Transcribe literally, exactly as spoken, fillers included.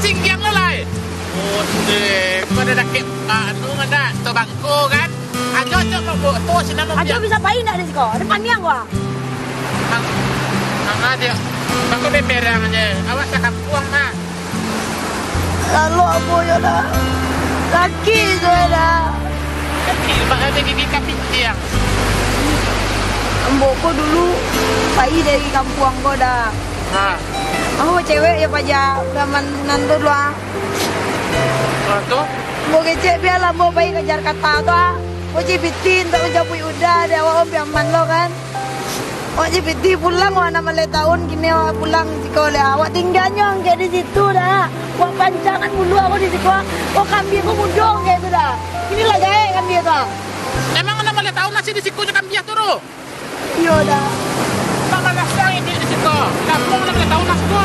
Singgiang lo lai. Odeh, kau dah dakek, ah, anu, ado Tobangko kan? Ajo cok mabok tu, sinan Ajo mabiak. Bisa pai ndak di siko? Ado paniang gua. Ang-, ang ajo. Bako beberang aja. Awak sakampuang mah. Lalu ambo yo dah. Sakik jo dah. Sakik, mak ado gigi kapitiang. Ambo ko dulu pai dari kampuang ko dah. Ha. Ambo cewek yo paja, zaman nan tu dulu ah. Ha, tu? Ambo kecek bialah ambo pai ka Jakarta tu ah. Ambo cipiti untuak manjapuik Uda, dek awak ambo aman lo kan. Awak cipiti pulang, awak anam baleh taun, kini awak pulang siko lah. Awak tingganyo angkek di situ dah. Awak pancangan bulu awak di siko. Awak kambia ko mudo angkek tu dah. Kini lah gaek kambia tu ah. Emang anam baleh taun masih di siko jo kambia tu, Ru? Iyo dah. Anam baleh taun iduik di siko. Kampuang anam baleh taun masih tu.